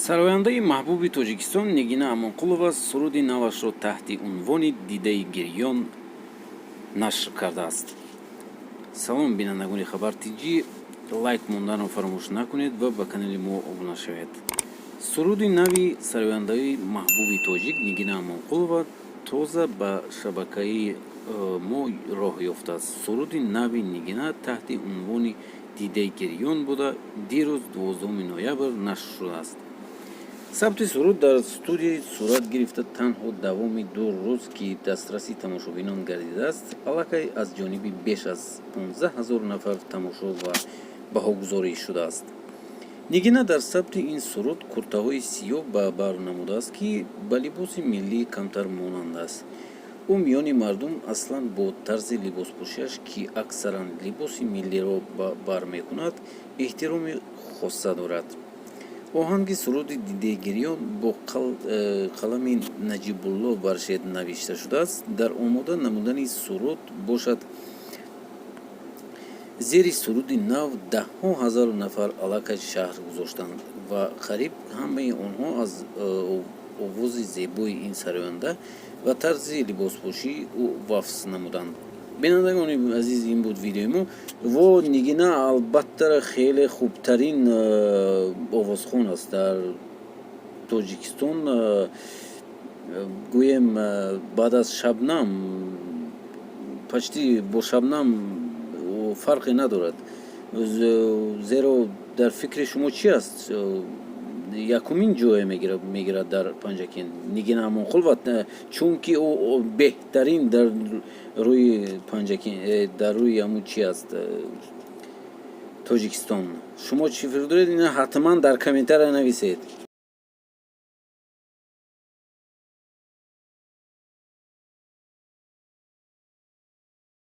Сарояндаи маҳбуби Тоҷикистон Нигина Амонқулова суруди навашро таҳти унвони «Дидаи гирён» нашр кардааст. Салом, бинандагони Хабар Тҷ, лайк монданро фаромӯш накунед ва ба канали мо обуна шавед. Суруди нави сарояндаи маҳбуби тоҷик Нигина Амонқулова тоза ба шабакаи мо роҳ ёфтааст. Суруди нави Нигина таҳти унвони «Дидаи гирён» буда, дирӯз, 12 ноябр, нашр шудааст. Сабти суруд дар студия сурат гирифта, танҳо давоми 2 рӯз ки дастраси тамошобинон гардидааст, аллакай аз ҷониби беш аз 15 ҳазор нафар тамошо ва баҳогузорӣ шудааст. Нигина дар сабти ин суруд куртаҳои сиёҳ ба бар намудааст, ки ба либоси миллӣ камтар монанд аст. Ӯ миёни мардум аслан бо тарзи либоспӯшиаш, ки аксаран либоси миллиро бар мекунад, эҳтироми хоса дорад. Оҳанги суруди «Дидаи гирён» бо қалами Наҷибулло Баршед навишта шудааст. Дар омода намудани суруд бошад, зери суруди нав даҳҳо ҳазор нафар аллакай шарҳ гузоштанд ва қариб ҳамаи онҳо аз овози зебои ин сароянда ва тарзи либоспӯшии ӯ васф намуданд. Бинандагони азиз, ин буд видеои мо. Во Нигина албатта хеле хубтарин овозхон аст дар Тоҷикистон, гӯем, баъд аз Шабнам, почти бо Шабнам фарқе надорад. Зеро дар фикри шумо чӣ аст? Якумин ҷое мегирад дар Панҷакент Нигина Амонқулова, чунки ӯ беҳтарин дар рӯи Панҷакент, дар рӯи ҳамун чи аст, Тоҷикистон. Шумо чӣ фикр доред? Ина ҳатман дар комментария нависед.